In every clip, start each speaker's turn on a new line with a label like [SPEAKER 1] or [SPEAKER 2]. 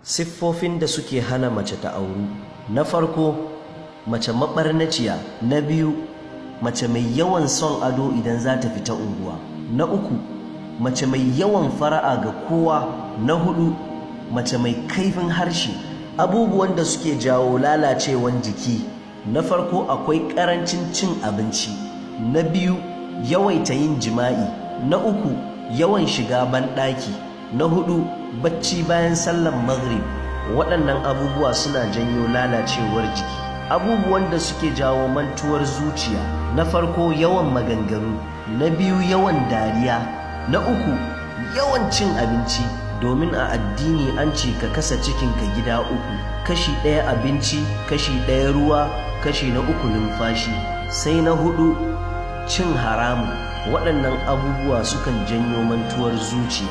[SPEAKER 1] Siffofin da suke hana mace ta auru: na farko, mace maɓarnaciya. Na biyu, mace mai yawan son ado idan za ta fita unguwa. Na uku, mace mai yawan fara'a ga kowa. Na hudu, mace mai kaifin harshe. Abubuwan da suke jawo lalacewan jiki: na farko, akwai ƙarancin cin abinci. Na biyu, yawaita yin jima'i. Na uku, yawan shiga banɗaki. Na hudu, bacci bayan sallan Maghrib. Waɗannan abubuwa suna janyo lalacewar jiki. Abubuwan da suke jawo mantuwar zuciya: na farko, yawan maganganu. Na biyu, yawan dariya. Na uku, yawan cin abinci, domin a addini an ce ka kasa cikinka gida uku: kashi ɗaya abinci, kashi ɗaya ruwa, kashi na uku numfashi. Sai na hudu, cin haramu. Waɗannan abubuwa sukan janyo mantuwar zuciya.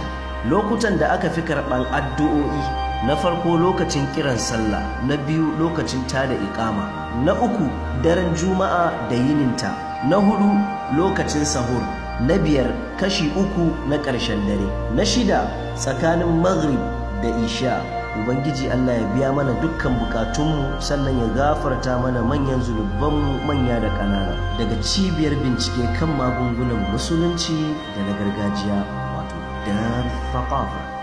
[SPEAKER 1] Lokutan da aka fi karɓan addu'o'i: na farko, lokacin kiran sallah. Na biyu, lokacin tada iƙama. Na uku, daren Juma'a da yininta. Na hudu, lokacin sahur. Na biyar, kashi uku na ƙarshen dare. Na shida, tsakanin Maghrib da Isha. Ubangiji Allah ya biya mana dukkan bukatunmu, sannan ya gafarta mana manyan zunubanmu, manya da ƙanana. Daga cibiyar bincike kan magungunan Musulunci da na gargajiya, wato Dar Thaqafa.